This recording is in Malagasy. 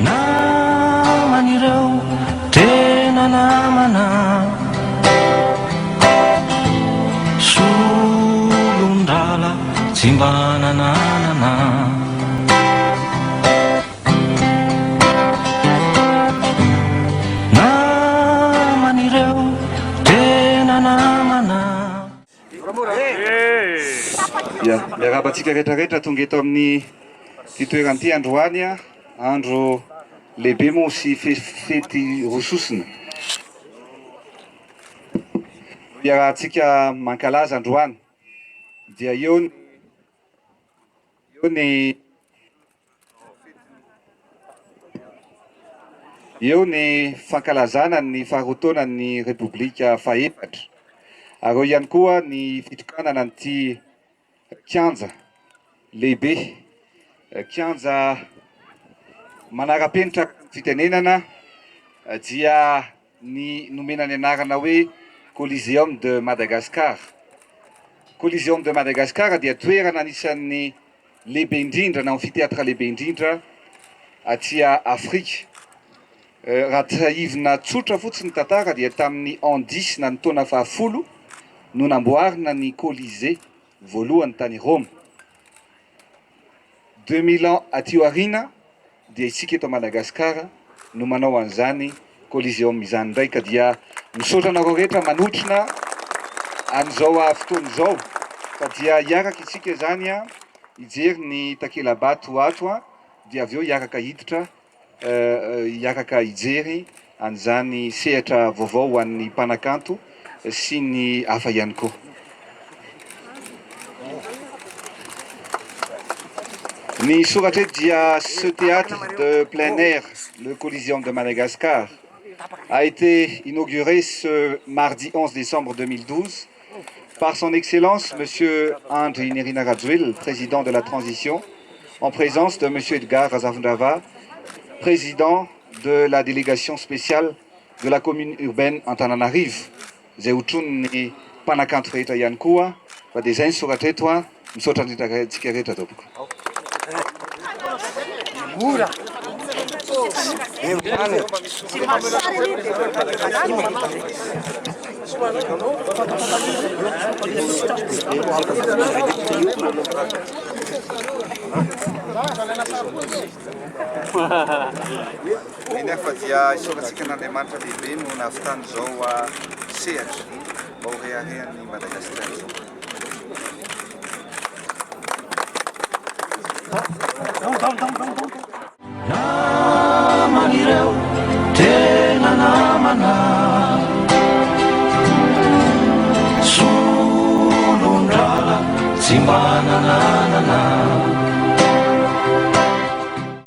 Naman'ireo tena namana. Solon-drala tsy mba nananana. Naman'ireo tena namana. Ya, miarahaba antsika rehetra rehetra tonga eto amin'ny ity toerana ity androany a, andro lehibe moa sy fety roa sosona. Iarahantsika mankalaza androany dia eo eo ny Eo ny fankalazana ny faharoa taonan'ny Repoblika fahefatra ary eo ihany koa ny fitokanana an'ity kianja lehibe, kianja manara-penitra araka ny fitenenana dia ny nomena ny anarana hoe Coliseum de Madagascar. Coliseum de Madagascar dia toerana anisan'ny lehibe indrindra na amphithéâtre lehibe indrindra aty Afrika. Raha tsiahivina tsotra fotsiny ny tantara dia tamin'ny an dix na ny taona fahafolo no namboarina ny Colisée voalohany tany Roma. 2000 ans aty aoriana dia isika eto Madagascar no manao an'izany Coliseum izany indray ka dia misaotra anareo rehetra manotrona an'izao fotoana izao fa dia hiaraka isika izany hijery ny takela-bato ato dia avy eo hiaraka hiditra hiaraka hijery an'izany sehatra vaovao ho an'ny mpanakanto sy ny hafa ihany koa. Ny soratra eto dia ce théâtre de plein air, le Coliseum de Madagascar, a été inauguré ce mardi 11 décembre 2012 par son Excellence Monsieur Andry Nirina Rajoelina, président de la transition, en présence de Monsieur Edgar Razafindravaha, président de la délégation spéciale de la commune urbaine Antananarivo, izay hotronin'ny mpanakanto rehetra ihany koa, fa dia izay ny soratra eto an, misaotra antsika rehetra tompoko. Mora. Eny ary fa dia isaorantsika an'Andriamanitra lehibe no nahavitany izao sehatra mba ho reharehan'i Madagasikara izao. Naman'ireo tena namana. Solon-drala tsy mba nananana.